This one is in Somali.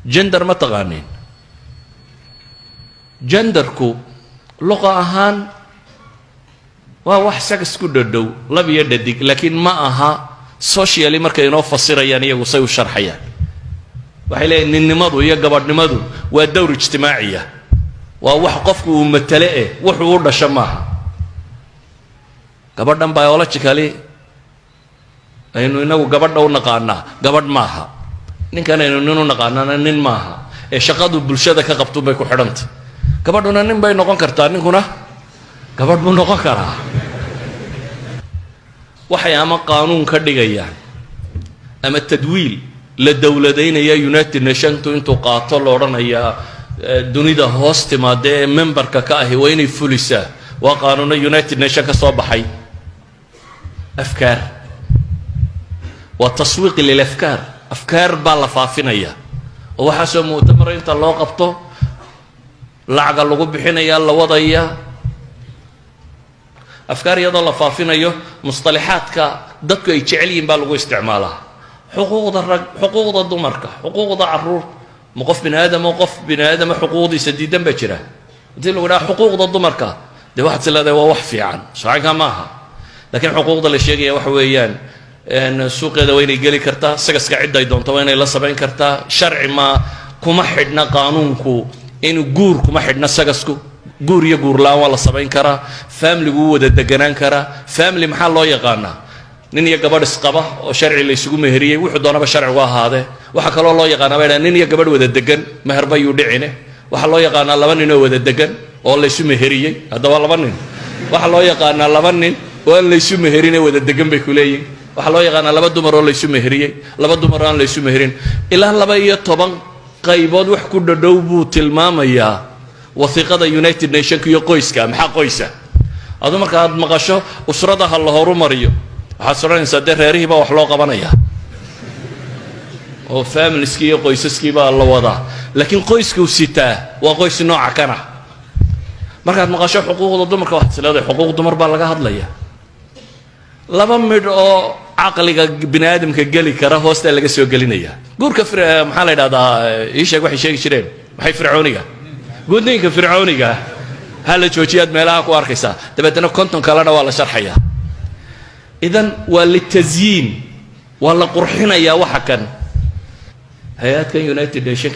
Gender ma taqaaniin? Genderku luqa ahaan waa wax sex ku dhadhow, lab iyo dhadig, laakiin ma aha. Socially markay inoo fasirayaan, iyagu say u sharxayaan, waxay leeyihin ninnimadu iyo gabadhnimadu waa dowr ijtimaaciya, waa wax qofku uu matale eh, wuxuu u dhasho maaha. Gabadhan biologically aynu inagu gabadha u naqaanaa gabadh maaha, ninkan aynu nin u naqaanaana nin maaha, ee shaqadu bulshada ka qabtun bay ku xidhantay. Gabadhuna nin bay noqon kartaa, ninkuna gabadh buu noqon karaa. Waxay ama qaanuun ka dhigayaan ama tadwiil la dowladaynaya United Nationtu intuu qaato la odhanayaa dunida hoos timaada ee memberka ka ahi waa inay fulisaa. Waa qaanuuno United Nation ka soo baxay. Afkaar waa تسويق للأفكار, afkaar baa la faafinaya oo waxaasoo mu'tamara inta loo qabto lacaga lagu bixinaya, la wadaya afkaar iyadoo la faafinayo. Musطalaxaadka dadku ay jecel yihiin baa lagu isticmaalaa: xuquuqda rag, xuquuqda dumarka, xuquuqda caruurta. Ma qof bini aadamo, qof bini aadama xuquuqdiisa diidan baa jira? Haddii lagu dhaha xuquuqda dumarka, dee waxaad is leedahay waa wax fiican, socankaa maaha. Laakiin xuquuqda la sheegaya waxa weeyaan suuqeeda waa inay geli kartaa, sagaska cidday doonto waa inay la samayn kartaa, sharci ma kuma xidhna, qaanuunku inuu guur kuma xidhna, sagasku guur iyo guur la-aan waa la samayn karaa, familygu wuu wada deganaan karaa. Family maxaa loo yaqaanaa? Nin iyo gabadh isqaba oo sharci la isugu meheriyey, wuxuu doonaba sharcigu ahaadee. Waxaa kaloo loo yaqaanaa, bay dhahan, nin iyo gabadh wada degan, meherba yuu dhicine. Waxaa loo yaqaanaa laba nin oo wada degan oo laysu meheriyey. Haddaba laba nin waxaa loo yaqaanaa, laba nin oo aan laysu meherine wada degan bay ku leeyihin. Waxaa loo yaqaanaa laba dumar oo laysu meheriyey, laba dumar oo aan laysu meherin. Ilaa 12 qaybood wax ku dhadhow buu tilmaamayaa wasiiqada United Nationka iyo qoyska. Maxaa qoysa? Adu marka aad maqasho usrada ha la horumariyo, waxaad soranaysaa dee reerihii baa wax loo qabanaya oo familieskii iyo qoysaskii baa la wadaa, laakiin qoyskuu sitaa waa qoys nooca kana. Markaad maqasho xuquuqda dumarka, waxaad is leedahay xuquuq dumar baa laga hadlaya. Laba midh oo caqliga bini aadamka geli kara hoostaa laga soo gelinaya. Guurka, maxaa la yidhahdaa, ii sheeg waxay sheegi jireen, maxay, fircooniga, gudniinka fircooniga ha la joojiyaad meelaha ku arkaysaa. Dabeetana 50 kalena waa la sharxayaa. Idan waa للتزيين, waa la qurxinayaa waxa kan hay-adkan United Nation.